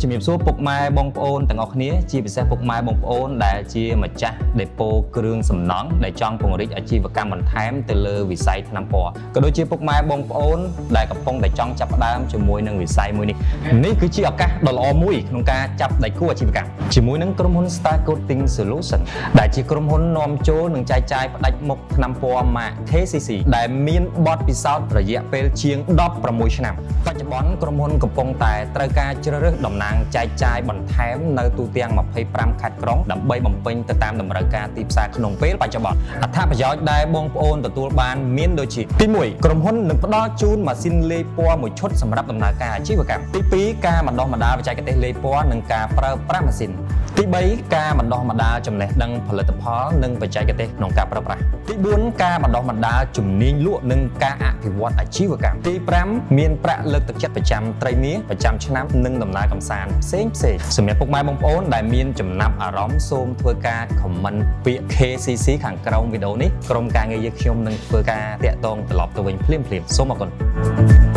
ជំរាបសួរពុកម៉ែបងប្អូនទាំងអស់គ្នាជាពិសេសពុកម៉ែបងប្អូនដែលជាម្ចាស់ដេប៉ូគ្រឿងសំណង់ដែលចង់ពង្រីកអាជីវកម្មបន្ថែមទៅលើវិស័យថ្នាំពណ៌ក៏ដូចជាពុកម៉ែបងប្អូនដែលកំពុងតែចង់ចាប់ផ្ដើមជាមួយនឹងវិស័យមួយនេះនេះគឺជាឱកាសដ៏ល្អមួយក្នុងការចាប់ដៃគូអាជីវកម្មជាមួយនឹងក្រុមហ៊ុន Star Coating Solution ដែលជាក្រុមហ៊ុននាំចូលនិងចែកចាយផ្ដាច់មុខថ្នាំពណ៌ម៉ាក KCC ដែលមានបទពិសោធន៍រយៈពេលជាង16ឆ្នាំបច្ចុប្បន្នក្រុមហ៊ុនកំពុងតែត្រូវការជ្រើសរើសតំណាងចែកចាយបន្ថែមនៅទូទាំង25ខេត្តក្រុងដើម្បីបំពេញទៅតាមតម្រូវការទីផ្សារក្នុងពេលបច្ចុប្បន្នអត្ថប្រយោជន៍ដែលបងប្អូនទទួលបានមានដូចជាទី1ក្រុមហ៊ុននឹងផ្ដល់ជូនម៉ាស៊ីនលាយពណ៌មួយឈុតសម្រាប់ដំណើរការអាជីវកម្មទី2ការបណ្ដុះបណ្ដាលបច្ចេកទេសលាយពណ៌និងការប្រើប្រាស់ម៉ាស៊ីនទី3ការបណ្ដុះបណ្ដាលចំណេះដឹងផលិតផលនិងបច្ចេកទេសក្នុងការប្រើប្រាស់ទី4ការបណ្ដុះបណ្ដាលជំនាញលក់និងការអភិវឌ្ឍអាជីវកម្មទី5មានប្រាក់លើកទឹកចិត្តប្រចាំត្រីមាសប្រចាំឆ្នាំនិងដំណើរកម្សាន្តផ្សេងផ្សេងសម្រាប់ពុកម៉ែបងប្អូនដែលមានចំណាប់អារម្មណ៍សូមធ្វើការ comment ពាក្យ KCC ខាងក្រោមវីដេអូនេះក្រុមការងារយើងខ្ញុំនឹងធ្វើការតាក់ទងត្រឡប់ទៅវិញភ្លាមៗសូមអរគុណ។